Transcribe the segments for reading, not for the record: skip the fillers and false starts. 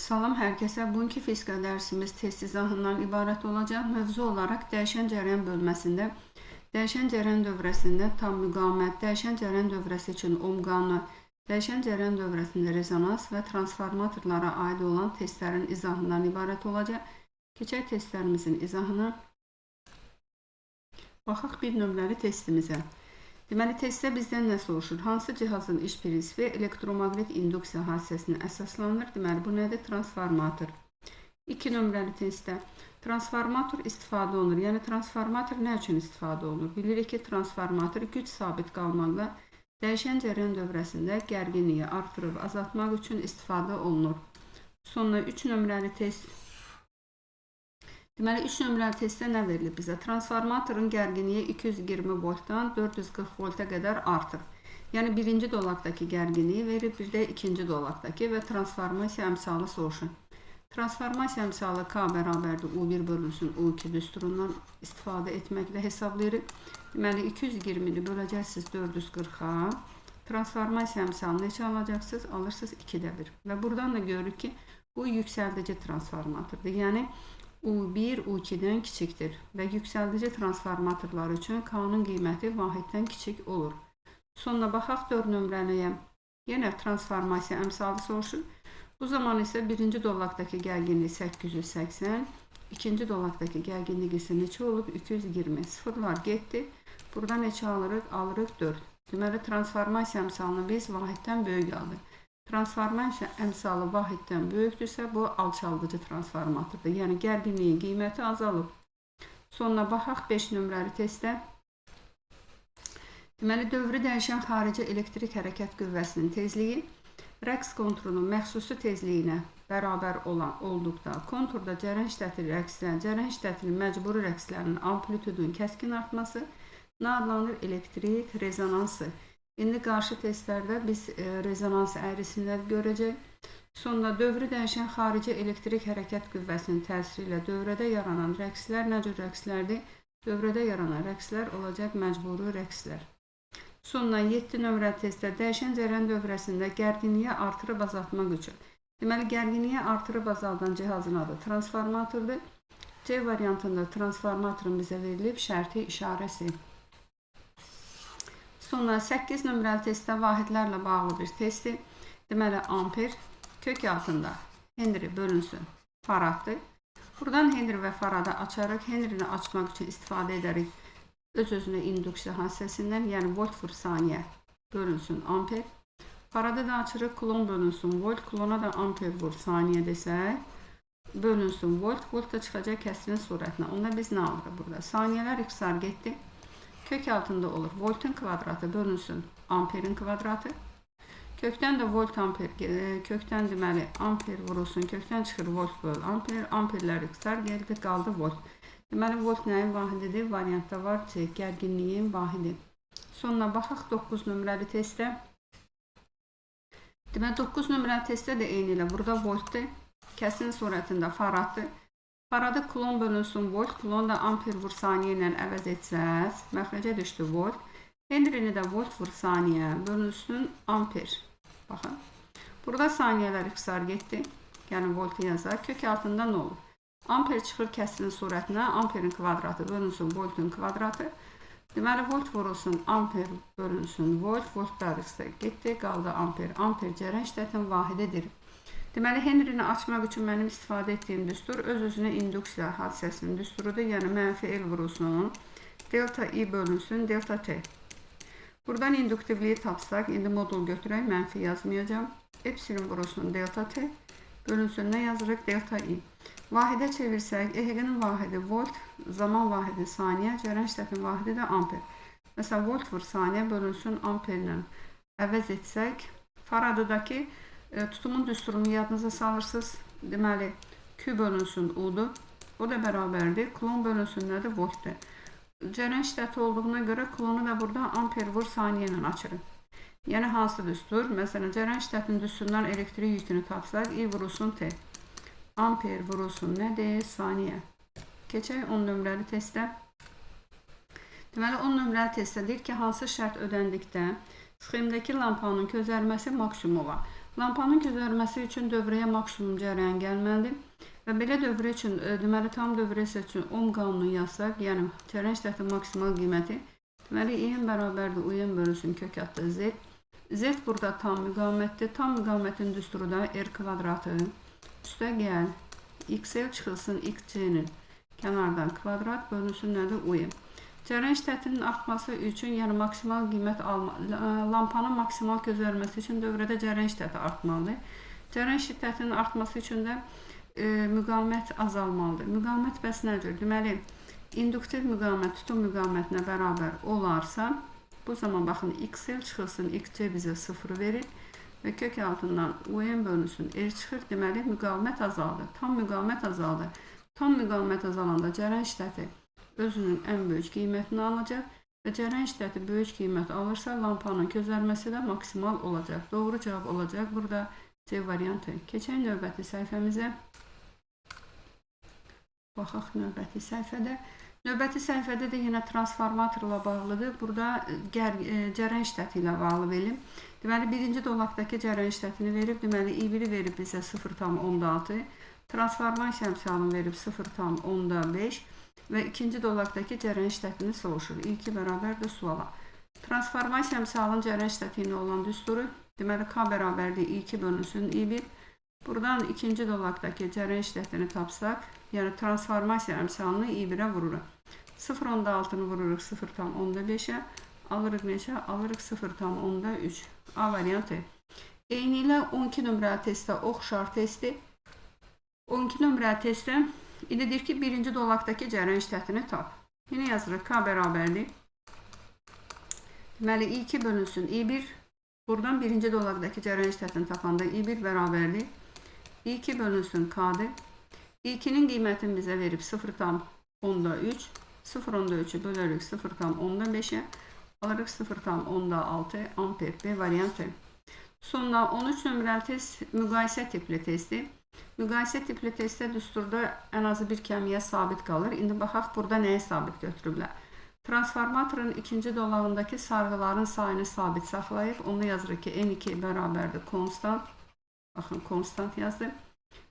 Salam hər kəsə. Bugünkü fizika dərsimiz test izahından ibarət olacaq. Mövzu olaraq dəyişən cərəyan bölməsində, dəyişən cərəyan dövrəsində tam müqavimət, dəyişən cərəyan dövrəsi üçün Ohm qanunu, dəyişən cərəyan dövrəsində rezonans və transformatorlara aid olan testlərin izahından ibarət olacaq. Keçək testlərimizin izahına. Baxaq bir nömrəli testimizə. Deməli, testdə bizdən nə soruşur? Hansı cihazın iş prinsipi elektromaqnit induksiya hadisəsinə əsaslanır? Deməli, bu nədir? Transformator. 2 nömrəli testdə transformator istifadə olunur. Yəni, transformator nə üçün istifadə olunur? Bilirik ki, transformator güc sabit qalmaqla dəyişən cərəyan dövrəsində gərginliyi artırıb azaltmaq üçün istifadə olunur. Sonra 3 nömrəli test. Deməli, 3 nömrəli testdə nə verilib bizə? Transformatorun gərginliyi 220 voltdan 440 volta qədər artır. Yəni, birinci dolaqdakı gərginliyi verib, bir də ikinci dolaqdakı və transformasiya əmsalı soruşur. Transformasiya əmsalı K bərabərdir U1 bölünsün U2 düsturundan istifadə etməklə hesablayırıq. Deməli, 220-ni böləcəksiniz 440-a. Transformasiya əmsalı neçə alacaqsınız? Alırsınız 2-də 1. Və buradan da görürük ki, bu yüksəldici transformatordur. Yəni, U1 U2-dən kiçikdir və yüksəldici transformatorlar üçün K-nın qiyməti vahiddən kiçik olur. Sonra baxaq 4 nömrəliyə. Yenə transformasiya əmsalı soruşur. Bu zaman isə birinci dolaqdakı gərginlik 880, ikinci dolaqdakı gərginlik isə neçə olub? 220. Sıfırlar getdi. Burada neçə alırıq? Alırıq 4. Deməli, transformasiya əmsalını biz vahiddən böyük aldıq. Transformasiya əmsalı vahiddən böyükdürsə, bu alçaldıcı transformatordur. Yəni, gərginliyin qiyməti azalıb. Sonra baxaq 5 nömrəli testə. Deməli, dövrü dəyişən xarici elektrik hərəkət qüvvəsinin tezliyi rəqs konturunun məxsusi tezliyinə bərabər olan olduqda konturda cərəyan şiddəti rəqslə, cərəyan şiddətinin məcburi rəqslərinin amplitudunun kəskin artması nə adlanır? Elektrik rezonansı. İndi qarşı testlərdə biz rezonans əyrisini də görəcək. Sonra dövrü dəyişən xarici elektrik hərəkət qüvvəsinin təsiri ilə dövrədə yaranan rəqslər nə cür rəqslərdir? Dövrədə yaranan rəqslər olacaq məcburi rəqslər. Sonra 7 nömrəli testdə dəyişən cərəyan dövrəsində gərginliyi artırıb azaltmaq üçün. Deməli, gərginliyi artırıb azaldan cihazın adı transformatordur. C variantında transformatorun bizə verilib şərti işarəsi. Sonra 8 nömrəli testdə vahidlərlə bağlı bir testdir. Deməli, amper kök altında Henry bölünsün faraddır. Buradan Henry və faradı açarıq. Henryni açmaq üçün istifadə edərik öz-özünə induksiya hadisəsindən, yəni volt vur saniyə bölünsün amper. Faradı da açırıq, kulon bölünsün volt, kulona da amper vur saniyə desək, bölünsün volt, volt da çıxacaq kəsirin surətinə. Onda biz nə alırıq burada? Saniyələr ixtisar getdi. Kök altında olur. Voltun kvadratı bölünsün amperin kvadratı. Kökdən də volt amper, kökdən deməli amper vurulsun, kökdən çıxır volt böl amper, amperlər ixtisar geldi, qaldı volt. Deməli, volt nəyin vahididir? Variantda var C, gərginliyin vahidi. Sonra baxaq 9 nömrəli testə. Deməli, 9 nömrəli testdə də eyni ilə burada voltdur. Kəsin surətində faraddır. Faradı kulon bölünsün volt, kulon da amper vur saniyə ilə əvəz etsəz, məxrəcə düşdü volt. Henryni də volt vur saniyə bölünsün amper. Baxın. Burada saniyələr ixtisar getdi. Yəni, voltu yazar. Kök altında nə olur? Amper çıxır kəsirin surətinə, amperin kvadratı bölünsün voltun kvadratı. Deməli, volt vurulsun, amper bölünsün volt, voltlar ixtisar getdi, qaldı amper. Amper cərəyan şiddətinin vahididir. Deməli, Henryni açmaq üçün mənim istifadə etdiyim düstur öz-özünə induksiya hadisəsinin düsturudur. Yəni, mənfi L vurulsun, delta I bölünsün, delta T. Buradan induktivliyi tapsaq, indi modul götürək, mənfi yazmayacağam. Epsilon vurulsun, delta T bölünsün, nə yazırıq? Delta I. Vahidə çevirsək, EHQ-nin vahidi volt, zaman vahidi saniyə, cərəyan şiddətinin vahidi də amper. Məsələn, volt vur saniyə bölünsün amperlə əvəz etsək, Faradıdakı tutumun düsturunu yadınıza salırsınız. Deməli, Q bölünsün U-dur. O da bərabərdir. Kulon bölünsün nədir? Voltdur. Cərəyan şiddəti olduğuna görə kulonu da burada amper vur saniyə ilə açırıq. Yəni, hansı düstur? Məsələn, cərəyan şiddətinin düsturundan elektrik yükünü tapsaq, I vurulsun T. Amper vurulsun nədir? Saniyə. Keçək 10 nömrəli testə. Deməli, 10 nömrəli testdə deyir ki, hansı şərt ödəndikdə sxemdəki lampanın közərməsi maksimum olar. Lampanın közərməsi üçün dövrəyə maksimum cərəyan gəlməlidir. Və belə dövrə üçün, deməli, tam dövrə üçün Ohm qanunu yazsaq, yəni cərəyan şiddətinin maksimal qiyməti, deməli, IM bərabərdir UM bölünsün kök adda Z. Z burada tam müqavimətdir. Tam müqavimətin düsturu da R kvadratı. Üstə gəl, XL çıxılsın XC-nin kənardan kvadrat bölünsün nədir? UM. Cərəyan şiddətinin artması üçün, yəni maksimal qiymət alma, lampanın maksimal közərməsi üçün dövrədə cərəyan şiddəti artmalıdır. Cərəyan şiddətinin artması üçün də müqavimət azalmalıdır. Müqavimət bəs nədir? Deməli, induktiv müqavimət tutum müqavimətinə bərabər olarsa, bu zaman baxın XL çıxılsın, XC bizə 0 verir və kök altından UM bölünsün R çıxır. Deməli, müqavimət azaldı. Tam müqavimət azaldı. Tam müqavimət azalanda cərəyan şiddəti özünün ən böyük qiymətini alacaq və cərəyan şiddəti böyük qiymət alırsa, lampanın közərməsi də maksimal olacaq. Doğru cavab olacaq burada C variantı. Keçək növbəti səhifəmizə. Baxaq növbəti səhifədə. Növbəti səhifədə də yenə transformatorla bağlıdır. Burada cərəyan şiddəti ilə bağlı verim. Deməli, birinci dolaqdakı cərəyan şiddətini verib. Deməli, I1-i verib bizə 0,6. Transformasiya əmsalını verib 0,5. Və ikinci dolaqdakı cərəyan şiddətini soruşur. I2 bərabərdir suala. Transformasiya əmsalının cərəyan şiddəti ilə olan düsturu, deməli, K bərabərdir I2 bölünsün I1. Buradan ikinci dolaqdakı cərəyan şiddətini tapsaq, yəni transformasiya əmsalını I1-ə vururuq. 0,6-nı vururuq 0,5-ə, alırıq neçə? Alırıq 0,3. A variantı. Eynilə 12 nömrəli testdə oxşar testi. 12 nömrəli testdə İndi deyir ki, birinci dolaqdakı cərəyan şiddətini tap. Yenə yazırıq K bərabərdir. Deməli, I2 bölünsün I1. Buradan birinci dolaqdakı cərəyan şiddətini tapanda I1 bərabərdir. I2 bölünsün K-dir. I2-nin qiymətini bizə verib 0,3. 0,3-ü bölərük 0,5-ə. Alırıq 0,6 amper. B variantı. Sonra 13 nömrəli test müqayisə tipli testi. Müqayisə tipli testdə düsturda ən azı bir kəmiyyət sabit qalır. İndi baxaq burada nəyə sabit götürüblər. Transformatorun ikinci dolağındakı sarğıların sayını sabit saxlayıb. Onu yazırıq ki, N2 bərabərdir konstant. Baxın, konstant yazdı.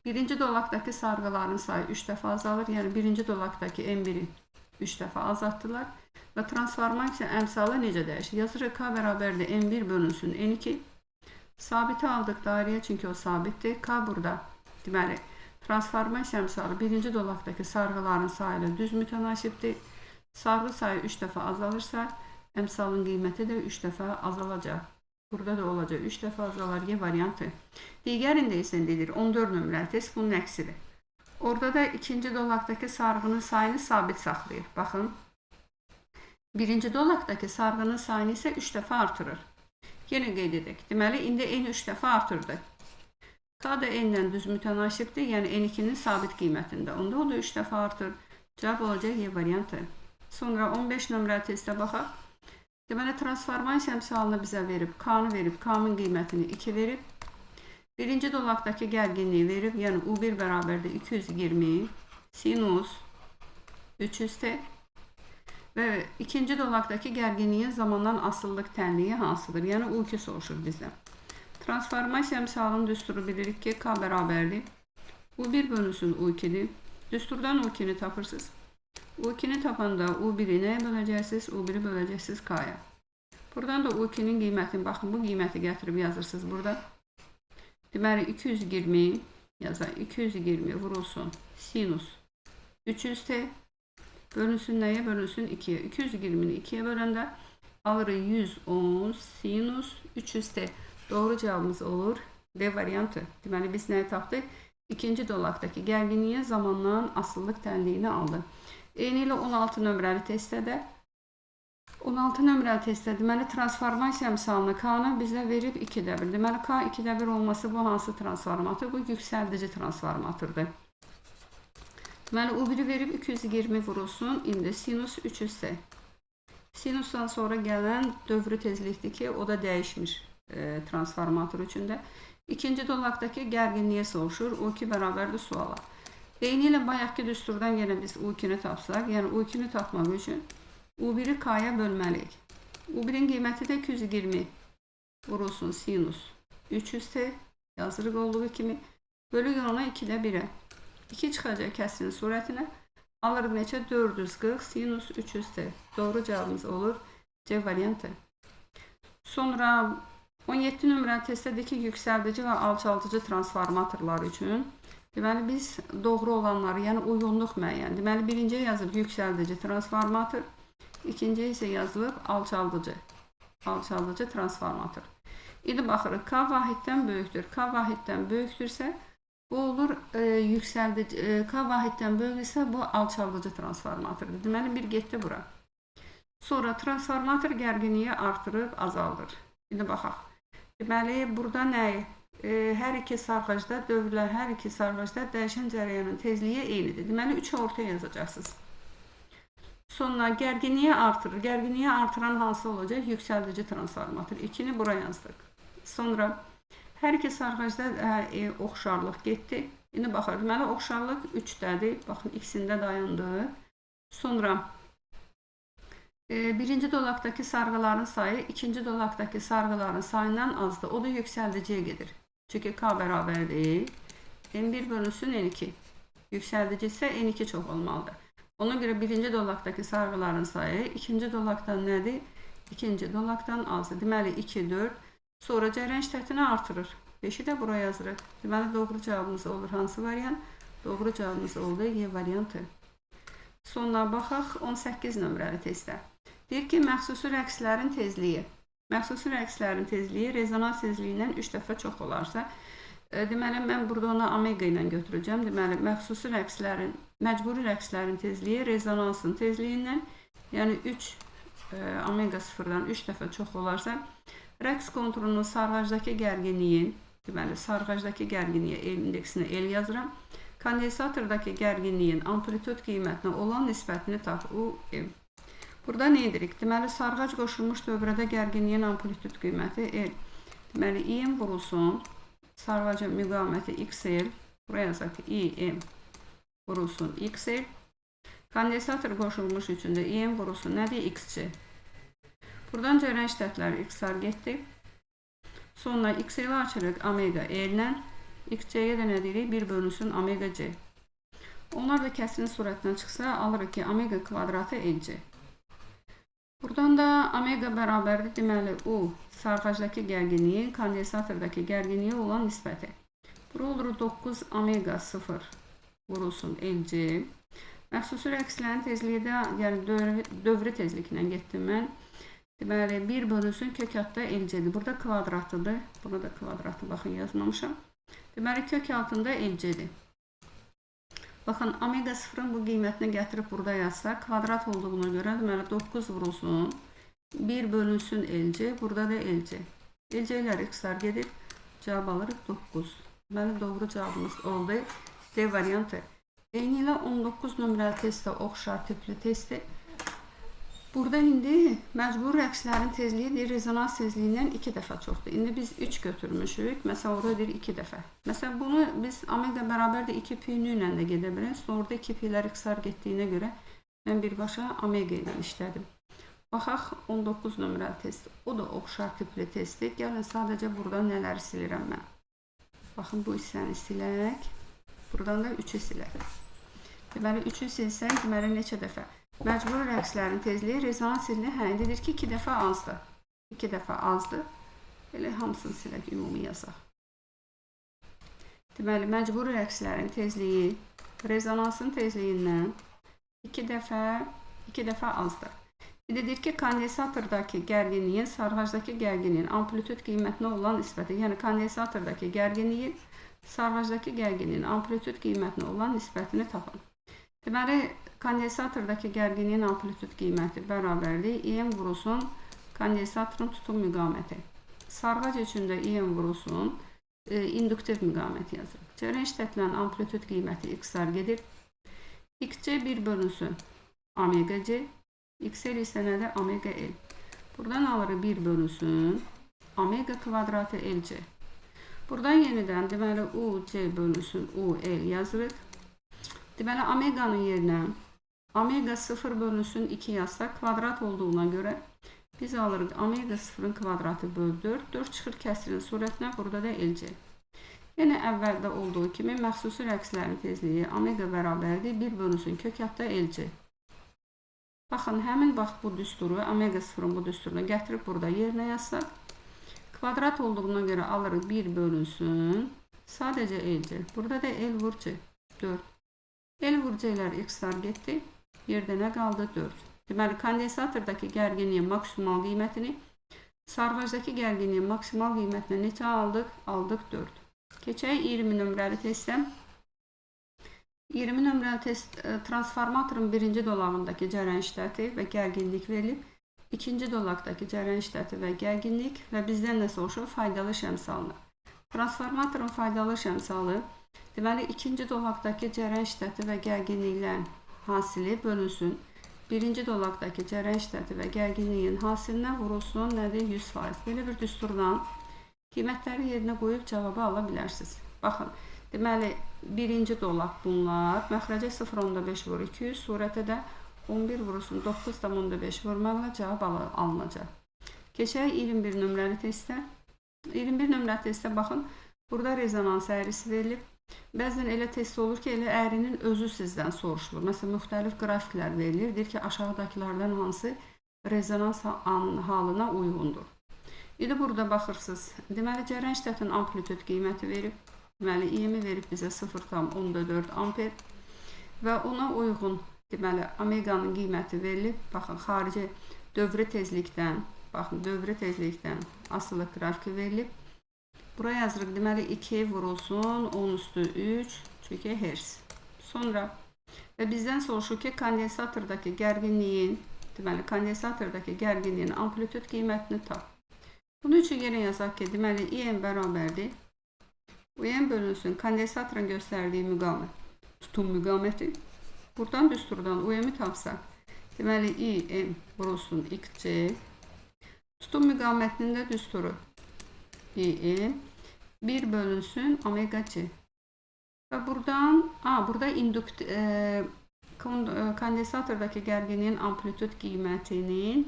Birinci dolaqdakı sarğıların sayı 3 dəfə azalır. Yəni, birinci dolaqdakı N1-i 3 dəfə azaltdılar. Və transformasiya əmsalı necə dəyişir? Yazırıq K bərabərdir N1 bölünsün N2. Sabiti aldıq dairəyə, çünki o sabitdir. K burada. Deməli, transformasiya əmsalı birinci dolaqdakı sarğıların sayı ilə düz mütənasibdir. Sarğı sayı 3 dəfə azalırsa, əmsalın qiyməti də 3 dəfə azalacaq. Burada da olacaq 3 dəfə azalar. G variantı. Digərində isə deyilir 14 nömrəli test bunun əksidir. Orada da ikinci dolaqdakı sarğının sayını sabit saxlayır. Baxın, birinci dolaqdakı sarğının sayını isə 3 dəfə artırır. Yenə qeyd edək. Deməli, indi N 3 dəfə artırdı. K da N-lə düz mütənasibdir, yəni N2-nin sabit qiymətində. Onda o da 3 dəfə artır. Cavab olacaq Y variantı. Sonra 15 nömrəli testə baxaq. Deməli, transformasiya əmsalını bizə verib, K-nı verib, K-nın qiymətini 2 verib. Birinci dolaqdakı gərginliyi verib, yəni U1 bərabərdir 220 sinus 300T. Və ikinci dolaqdakı gərginliyin zamandan asılılıq tənliyi hansıdır? Yəni U2 soruşur bizdən. Transformasiya əmsalının düsturu bilirik ki, K bərabərdir. U1 bölünsün U2-dir. Düsturdan U2-ni tapırsınız. U2-ni tapanda U1-i nəyə böləcəksiniz? U1-i böləcəksiniz K-ya. Buradan da U2-nin qiymətini, baxın, bu qiyməti gətirib yazırsınız burada. Deməli, 220 yazaq, 220 vurulsun sinus 300T bölünsün nəyə? Bölünsün 2-yə. 220-ni 2-yə böləndə alırıq 110 sinus 300T. Doğru cavabımız olur B variantı. Deməli, biz nəyi tapdıq? İkinci dolaqdakı gərginliyin zamandan asılılıq tənliyini aldıq. Eynilə 16 nömrəli testdə də 16 nömrəli testdə deməli, transformasiya misalını K-nı bizə verib 2-də 1. Deməli, K 2-də 1 olması bu hansı transformator? Bu yüksəldici transformatordur. Deməli, U1-i verib 220 vurulsun. İndi sinus 300T. Sinusdan sonra gələn dövrü tezlikdir ki, o da dəyişmir transformator üçün də. İkinci dolaqdakı gərginliyə soruşur. U2 bərabərdir suala. Eynilə bayaqki düsturdan yenə biz U2-ni tapsaq, yəni U2-ni tapmaq üçün U1-i K-ya bölməliyik. U1-in qiyməti də 220 vurulsun sinus 300T Yazırıq olduğu kimi. Bölü ona 2-də 1-ə. 2 çıxacaq kəsirin surətinə. Alırıq neçə? 440 sinus 300 T. Doğru cavabımız olur C variantı. Sonra 17 nömrəli testdə ki, yüksəldici və alçaldıcı transformatorlar üçün. Deməli, biz doğru olanları, yəni uyğunluq müəyyən. Deməli, birinciyə yazılıb yüksəldici transformator, ikinciyə isə yazılıb alçaldıcı. Alçaldıcı transformator. İndi baxırıq, K vahiddən böyükdür. K vahiddən böyükdürsə, bu olur yüksəldici, K vahiddən böyükdürsə, bu alçaldıcı transformatordur. Deməli, bir getdi bura. Sonra transformator gərginliyi artırıb azaldır. İndi baxaq. Deməli, burada nə? Hər iki sarğacda dövrlər, hər iki sarğacda dəyişən cərəyanın tezliyi eynidir. Deməli, 3-ü ortaya yazacaqsınız. Sonra gərginliyi artırır. Gərginliyi artıran hansı olacaq? Yüksəldici transformator. 2-ni bura yazdıq. Sonra hər iki sarğacda oxşarlıq getdi. İndi baxır. Deməli, oxşarlıq 3-dədir. Baxın, ikisində dayandı. Sonra birinci dolaqdakı sarğıların sayı ikinci dolaqdakı sarğıların sayından azdır. O da yüksəldiciyə gedir. Çünki K bərabərdir N1 bölünsün N2. Yüksəldici isə N2 çox olmalıdır. Ona görə birinci dolaqdakı sarğıların sayı ikinci dolaqdan nədir? İkinci dolaqdan azdır. Deməli, 2, 4. Sonra cərəyan şiddətini artırır. 5-i də bura yazırıq. Deməli, doğru cavabımız olur hansı variant? Doğru cavabımız oldu Y variantı. Sonra baxaq 18 nömrəli testə. Deyir ki, məxsusi rəqslərin tezliyi. Məxsusi rəqslərin tezliyi rezonans tezliyindən 3 dəfə çox olarsa, deməli, mən burada ona omega ilə götürəcəm. Deməli, məxsusi rəqslərin, məcburi rəqslərin tezliyi rezonansın tezliyindən, yəni 3 omega 0-dan 3 dəfə çox olarsa, rəqs konturunun sarğacdakı gərginliyin, deməli, sarğacdakı gərginliyə L indeksinə L yazıram. Kondensatordakı gərginliyin amplitud qiymətinə olan nisbətini tap, U, M. Burada nə edirik? Deməli, sarğac qoşulmuş dövrədə gərginliyin amplitud qiyməti L. Deməli, IM vurulsun, sarğacın müqaviməti XL, buraya yazaq ki, IM vurulsun XL. Kondensator qoşulmuş üçün də IM vurulsun, nədir? XC. Buradan cərəyan şiddətləri XR getdi. Sonra XL-i açırıq omega L-lə. XC-yə də nə deyirik? 1 bölünsün omega C. Onlar da kəsirin surətindən çıxsa, alırıq ki, omega kvadratı LC. Buradan da omega bərabərdir, deməli, U sarğacdakı gərginliyin kondensatordakı gərginliyə olan nisbəti. Bura olur 9 omega 0 vurulsun LC. Məxsusi rəqslərin tezliyi də, yəni dövrü tezliklə getdim mən. Deməli, 1 bölünsün kök altda LC-dir. Burada kvadratıdır. Burada da kvadratı, baxın, yazmamışam. Deməli, kök altında LC-dir. Baxın, omega 0-ın bu qiymətini gətirib burada yazsaq, kvadrat olduğuna görə, deməli, 9 vurulsun, 1 bölünsün LC, burada da LC. LC-lər x-lar gedib, cavab alırıq 9. Deməli, doğru cavabımız oldu. D variantı. Eyni ilə 19 nömrəli testdə oxşar tipli testi. Burada indi məcburi rəqslərin tezliyi deyir, rezonans tezliyindən 2 dəfə çoxdur. İndi biz 3 götürmüşük. Məsələn, orada deyir 2 dəfə. Məsələn, bunu biz omega bərabər də 2 pi nü ilə də gedə bilərik. Sonra orada 2 pi-lər x-lar getdiyinə görə mən birbaşa omega ilə işlədim. Baxaq 19 nömrəli test. O da oxşar tipli testdir. Gəlin, sadəcə burada nələri silirəm mən. Baxın, bu hissəni silək. Buradan da 3-ü silək. Deməli, 3-ü silsək, deməli, neçə dəfə? Məcburi rəqslərin tezliyi rezonans tezliyi, hə, indi deyir ki, 2 dəfə azdır. 2 dəfə azdır. Elə hamısını silək, ümumi yazaq. Deməli, məcburi rəqslərin tezliyi rezonansın tezliyindən 2 dəfə azdır. İndi deyir ki, kondensatordakı gərginliyin sarğacdakı gərginliyin amplitud qiymətinə olan nisbəti, yəni kondensatordakı gərginliyin sarğacdakı gərginliyin amplitud qiymətinə olan nisbətini tapın. Deməli, kondensatordakı gərginliyin amplitud qiyməti bərabərdir IM vurulsun kondensatorun tutum müqaviməti. Sarğac üçün də IM vurulsun induktiv müqaviməti yazırıq. Cərəyan şiddətlərin amplitud qiyməti XR gedir. XC 1 bölünsün omega C. XL isə nədir? Omega L. Buradan alırıq 1 bölünsün omega kvadratı LC. Buradan yenidən deməli UC bölünsün UL yazırıq. Deməli, omeganın yerinə omega 0 bölünsün 2 yazsaq, kvadrat olduğuna görə biz alırıq omega 0-ın kvadratı böl 4. 4 çıxır kəsirin surətinə, burada da LC. Yenə əvvəldə olduğu kimi məxsusi rəqslərin tezliyi omega bərabərdir 1 bölünsün kök adda LC. Baxın, həmin vaxt bu düsturu, omega 0-ın bu düsturunu gətirib burada yerinə yazsaq, kvadrat olduğuna görə alırıq 1 bölünsün, sadəcə LC. Burada da L vur C, 4. L vur C-lər x-lar getdi, yerdə nə qaldı? 4. Deməli, kondensatordakı gərginliyin maksimal qiymətini, sarğacdakı gərginliyin maksimal qiymətini neçə aldıq? Aldıq 4. Keçək 20 nömrəli testə. 20 nömrəli test transformatorun birinci dolağındakı cərəyan şiddəti və gərginlik verilib. İkinci dolaqdakı cərəyan şiddəti və gərginlik və bizdən nə soruşur? Faydalı şəmsalını. Transformatorun faydalı şəmsalı, deməli, ikinci dolaqdakı cərəyan şiddəti və gərginliklərin hasili bölünsün. Birinci dolaqdakı cərəyan şiddəti və gərginliyin hasilinə vurulsun nədir? 100%. Belə bir düsturdan qiymətləri yerinə qoyub cavabı ala bilərsiniz. Baxın, deməli, birinci dolaq bunlar. Məxrəcə 0,5 vur 200, surətə də 11 vurulsun 9,5 vurmaqla cavab alınacaq. Keçək 21 nömrəli testə. 21 nömrəli testə baxın, burada rezonans əyrisi verilib. Bəzən elə test olur ki, elə əyrinin özü sizdən soruşulur. Məsələn, müxtəlif qrafiklər verilir. Deyir ki, aşağıdakılardan hansı rezonans halına uyğundur. İndi burada baxırsınız. Deməli, cərəyan şiddətinin amplitud qiyməti verib. Deməli, IM-i verib bizə 0,4 amper və ona uyğun, deməli, omeqanın qiyməti verilib. Baxın, xarici dövrü tezlikdən, baxın, dövrü tezlikdən asılı qrafiki verilib. Buraya yazırıq, deməli, 2 vurulsun 10 üstü 3, çünki hertz. Sonra və bizdən soruşur ki, kondensatordakı gərginliyin, deməli, kondensatordakı gərginliyin amplitud qiymətini tap. Bunun üçün yenə yazaq ki, deməli, IM bərabərdir. UM bölünsün kondensatorun göstərdiyi müqamət, tutum müqaməti. Buradan düsturdan UM-i tapsaq, deməli, IM vurulsun XC. Tutum müqamətinin də düsturu IM 1 bölünsün omega C. Və buradan, burada kondensatordakı gərginliyin amplitud qiymətinin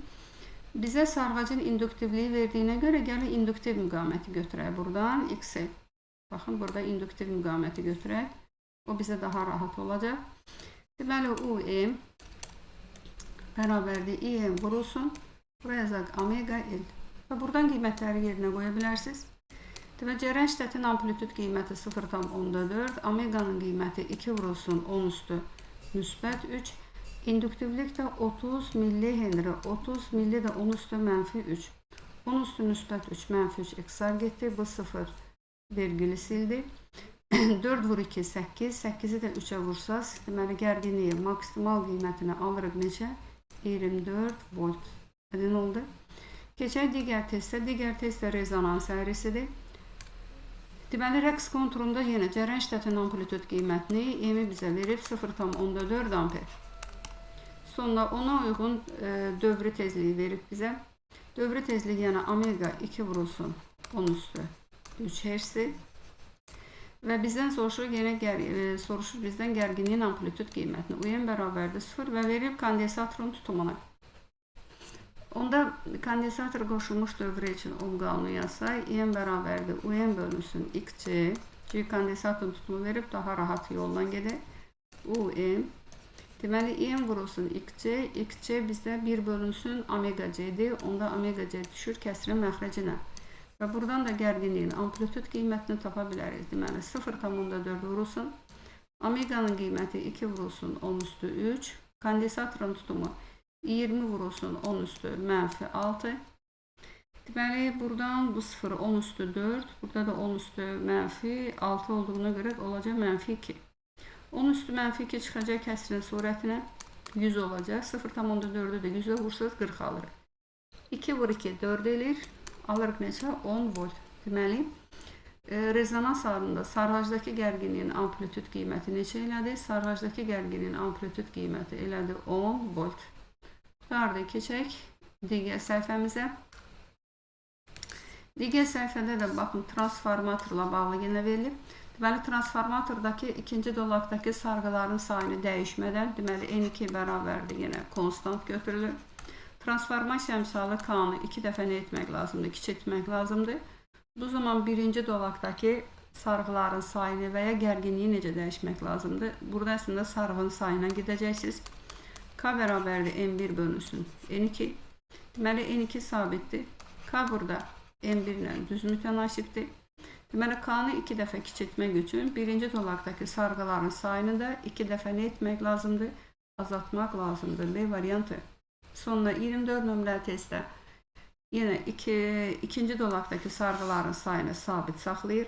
bizə sarğacın induktivliyi verdiyinə görə gəlin induktiv müqaməti götürək buradan XL. Baxın, burada induktiv müqaməti götürək. O bizə daha rahat olacaq. Deməli, UM bərabərdir IM vurulsun. Buraya yazaq omega L. Və buradan qiymətləri yerinə qoya bilərsiniz. Deməli, cərəyan şiddətinin amplitud qiyməti 0,4, omeqanın qiyməti 2 vurulsun 10 üstü müsbət 3. İnduktivlik də 30 millihenri, 30 milli də 10 üstü mənfi 3. 10 üstü müsbət 3, mənfi 3 x-lar getdi. Bu 0 vergülü sildi. 4 vur 2, 8. 8-i də 3-ə vursaz, deməli, gərginliyi maksimal qiymətini alırıq neçə? 24 volt. Aydın oldu. Keçək digər testə. Digər test də rezonans əyrisidir. Deməli, rəqs konturunda yenə cərəyan şiddətinin amplitud qiymətini M-i bizə verib 0,4 amper. Sonra ona uyğun dövrü tezliyi verib bizə. Dövrü tezliyi yəni omega 2 vurulsun 10 üstü 3 hertz. Və bizdən soruşur, yenə soruşur bizdən gərginliyin amplitud qiymətini. UM bərabərdir 0 və verib kondensatorun tutumunu. Onda kondensator qoşulmuş dövrə üçün Ohm qanunu yazsaq, IM bərabərdir UM bölünsün XC. Çünki kondensatorun tutumu verib daha rahat yolla gedir. UM. Deməli, IM vurulsun XC. XC bizdə 1 bölünsün omega C-dir. Onda omega C düşür kəsirin məxrəcinə. Və buradan da gərginliyin amplitud qiymətini tapa bilərik. Deməli, 0,4 vurulsun. Omeqanın qiyməti 2 vurulsun 10 üstü 3. Kondensatorun tutumu 20 vurulsun 10 üstü mənfi 6. Deməli, buradan bu 0 10 üstü 4. Burada da 10 üstü mənfi 6 olduğuna görə olacaq mənfi 2. 10 üstü mənfi 2 çıxacaq kəsirin surətinə 100 olacaq. 0,4-ü də 100-ə vursaz 40 alırıq. 2 vur 2 4 eləyir. Alırıq neçə? 10 volt. Deməli, rezonans halında sarğacdakı gərginliyin amplitud qiyməti neçə elədi? Sarğacdakı gərginliyin amplitud qiyməti elədi 10 volt. Qurtardı. Keçək digər səhifəmizə. Digər səhifədə də baxın, transformatorla bağlı yenə verilib. Deməli, transformatordakı ikinci dolaqdakı sarğıların sayını dəyişmədən, deməli, N2 bərabərdir, yenə konstant götürülür. Transformasiya misalı K-nı 2 dəfə nə etmək lazımdır? Kiçiltmək lazımdır. Bu zaman birinci dolaqdakı Sarğıların sayını və ya gərginliyi necə dəyişmək lazımdır? Burada əslində sarğının sayına gedəcəksiniz. K bərabərdir N1 bölünsün N2. Deməli, N2 sabitdir. K burada N1 ilə düz mütənasibdir. Deməli, K-nı 2 dəfə kiçiltmək üçün birinci dolaqdakı sarğıların sayını da 2 dəfə nə etmək lazımdır? Azaltmaq lazımdır. B variantı. Sonra 24 nömrəli testdə yenə ikinci dolaqdakı sarğıların sayını sabit saxlayır.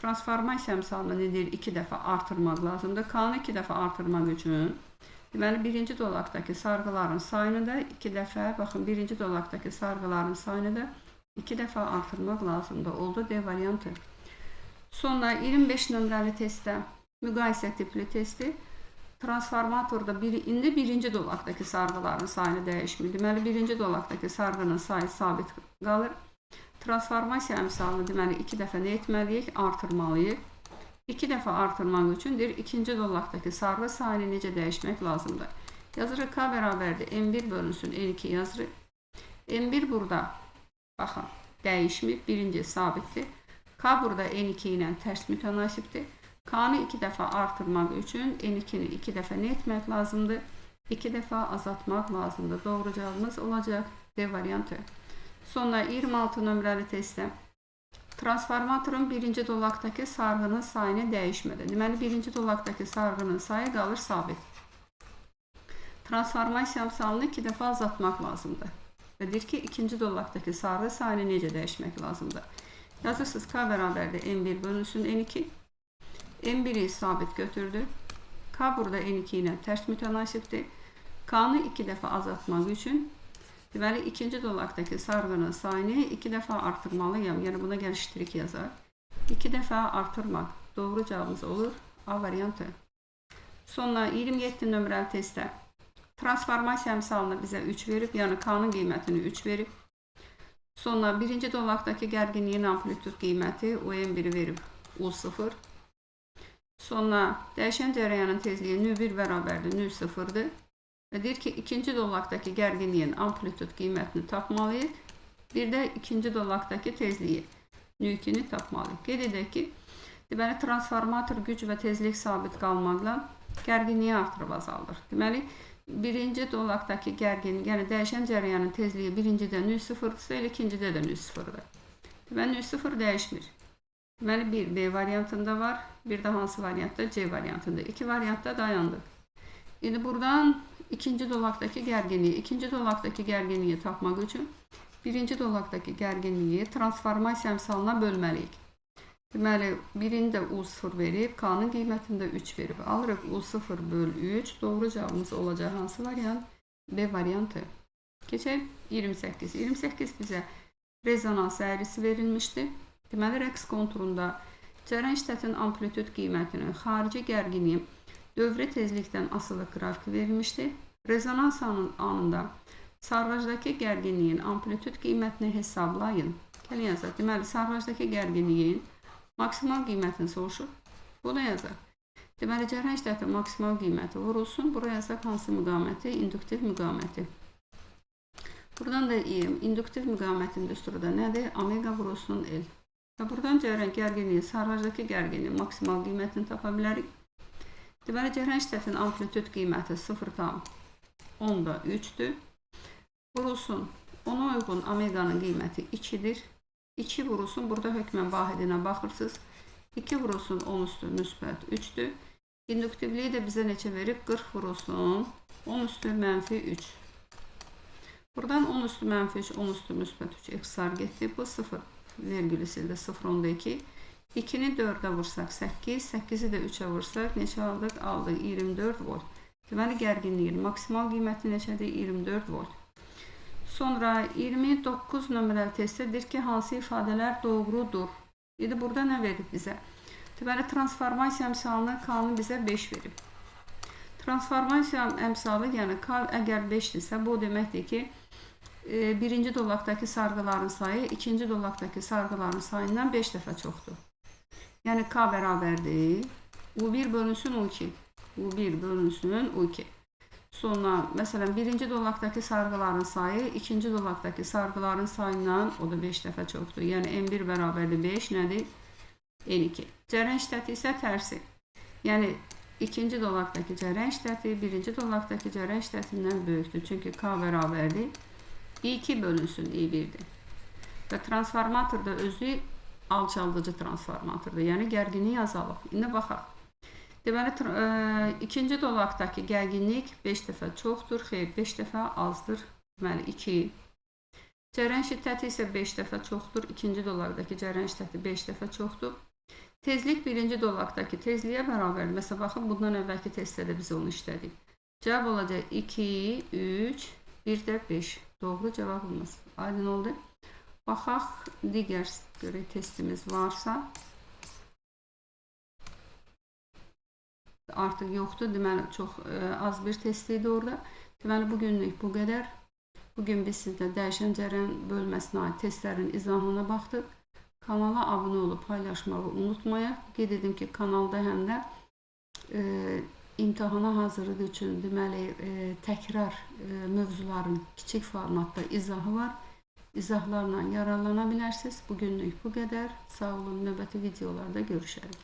Transformasiya misalında nə deyir? 2 dəfə artırmaq lazımdır. K-nı 2 dəfə artırmaq üçün deməli, birinci dolaqdakı sarğıların sayını da 2 dəfə, baxın, birinci dolaqdakı sarğıların sayını da 2 dəfə artırmaq lazımdır. Oldu D variantı. Sonra 25 nömrəli testdə müqayisə tipli testi. Transformatorda indi birinci dolaqdakı sarğıların sayını dəyişmir. Deməli, birinci dolaqdakı sarğının sayı sabit qalır. Transformasiya əmsalını deməli, 2 dəfə nə etməliyik? Artırmalıyıq. 2 dəfə artırmaq üçün deyir, ikinci dolaqdakı sarğı sayını necə dəyişmək lazımdır? Yazırıq K bərabərdir M1 bölünsün N2 yazırıq. M1 burada, baxın, dəyişmir. Birinci sabitdir. K burada N2 ilə tərs mütənasibdir. K-nı 2 dəfə artırmaq üçün N2-ni 2 dəfə nə etmək lazımdır? 2 dəfə azaltmaq lazımdır. Doğru cavabımız olacaq D variantı. Sonra 26 nömrəli testdə transformatorun birinci dolaqdakı sarğının sayını dəyişmədi. Deməli, birinci dolaqdakı sarğının sayı qalır sabit. Transformasiya misalını 2 dəfə azaltmaq lazımdır. Və deyir ki, ikinci dolaqdakı sarğı sayını necə dəyişmək lazımdır? Yazırsınız K bərabərdir M1 bölünsün N2. M1-i sabit götürdü. K burada N2 ilə tərs mütənasibdir. K-nı 2 dəfə azaltmaq üçün deməli, ikinci dolaqdakı sarğının sayını 2 dəfə artırmalıyam. Yəni, buna gəlişdirik yazar. 2 dəfə artırmaq. Doğru cavabımız olur A variantı. Sonra 27 nömrəli testdə transformasiya misalını bizə 3 verib, yəni K-nın qiymətini 3 verib. Sonra birinci dolaqdakı gərginliyin amplitud qiyməti UM1-i verib U0. Sonra dəyişən cərəyanın tezliyi nü1 bərabərdir nü0-dır. Və deyir ki, ikinci dolaqdakı gərginliyin amplitud qiymətini tapmalıyıq. Bir də ikinci dolaqdakı tezliyi nü2-ni tapmalıyıq. Qeyd edək ki, deməli, transformator güc və tezlik sabit qalmaqla gərginliyi artırıb azaldır. Deməli, birinci dolaqdakı gərginlik, yəni dəyişən cərəyanın tezliyi birincidə nü0-dırsa, elə ikincidə də nü0-dır. Deməli, nü0 dəyişmir. Deməli, bir B variantında var, bir də hansı variantda? C variantında. İki variantda dayandıq. İndi buradan ikinci dolaqdakı gərginliyi, tapmaq üçün birinci dolaqdakı gərginliyi transformasiya misalına bölməliyik. Deməli, birini də U0 verib, K-nın qiymətini də 3 verib. Alırıq U0 böl 3. Doğru cavabımız olacaq hansı variant? B variantı. Keçək 28. 28 bizə rezonans əyrisi verilmişdi. Deməli, rəqs konturunda cərəyan şiddətinin amplitud qiymətinin xarici gərginliyi dövrə tezlikdən asılı qrafiki verilmişdi. Rezonans anında sarğacdakı gərginliyin amplitud qiymətini hesablayın. Gəlin yazaq. Deməli, sarğacdakı gərginliyin maksimal qiymətini soruşur. Bunu yazaq. Deməli, cərəyan şiddəti maksimal qiyməti vurulsun. Bura yazaq hansı müqaviməti? İnduktiv müqaviməti. Buradan da induktiv müqavimətin düsturu da nədir? Omega vurulsun L. Və buradan cərəyan gərginliyi, sarğacdakı gərginliyin maksimal qiymətini tapa bilərik. Deməli, cərəyan şiddətinin amplitud qiyməti 0,3-dür. Vurulsun. Ona uyğun omeqanın qiyməti 2-dir. 2 vurulsun. Burada hökmən vahidinə baxırsınız. 2 vurulsun 10 üstü müsbət 3-dür. İnduktivliyi də bizə neçə verib? 40 vurulsun 10 üstü mənfi 3. Buradan 10 üstü mənfi 3, 10 üstü müsbət 3 ixtisar getdi. Bu 0 vergülü sildi 0,2. 2-ni 4-ə vursaq 8, 8-i də 3-ə vursaq neçə aldıq? Aldıq 24 volt. Deməli, gərginliyin maksimal qiyməti neçədir? 24 volt. Sonra 29 nömrəli testdə deyir ki, hansı ifadələr doğrudur? İndi burada nə verib bizə? Deməli, transformasiya əmsalını K-nı bizə 5 verib. Transformasiya əmsalı, yəni K əgər 5-dirsə, bu deməkdir ki, birinci dolaqdakı sarğıların sayı ikinci dolaqdakı sarğıların sayından 5 dəfə çoxdur. Yəni K bərabərdir U1 bölünsün U2. U1 bölünsün U2. Sonra, məsələn, birinci dolaqdakı sarğıların sayı ikinci dolaqdakı sarğıların sayından o da 5 dəfə çoxdur. Yəni M1 bərabərdir 5 nədir? N2. Cərəyan şiddəti isə tərsi. Yəni, ikinci dolaqdakı cərəyan şiddəti birinci dolaqdakı cərəyan şiddətindən böyükdür. Çünki K bərabərdir I2 bölünsün I1-dir. Və transformator da özü alçaldıcı transformatordur. Yəni, gərginlik azalıb. İndi baxaq. Deməli, ikinci dolaqdakı gərginlik 5 dəfə çoxdur, xeyr, 5 dəfə azdır. Deməli, 2. Cərəyan şiddəti isə 5 dəfə çoxdur. İkinci dolaqdakı cərəyan şiddəti 5 dəfə çoxdur. Tezlik birinci dolaqdakı tezliyə bərabərdir. Məsələn, baxın, bundan əvvəlki testdə də biz onu işlədik. Cavab olacaq 2, 3, 1 də 5. Doğru cavabımız. Aydın oldu. Baxaq, digər görək testimiz varsa. Artıq yoxdur. Deməli, çox az bir test idi orada. Deməli, bugünlük bu qədər. Bugün biz sizlə dəyişən cərəyan bölməsinə aid testlərin izahına baxdıq. Kanala abunə olub paylaşmağı unutmayaq. Qeyd edim ki, kanalda həm də imtahana hazırlıq üçün deməli, təkrar mövzuların kiçik formatda izahı var. İzahlarla yararlana bilərsiniz. Bugünlük bu qədər. Sağ olun. Növbəti videolarda görüşərik.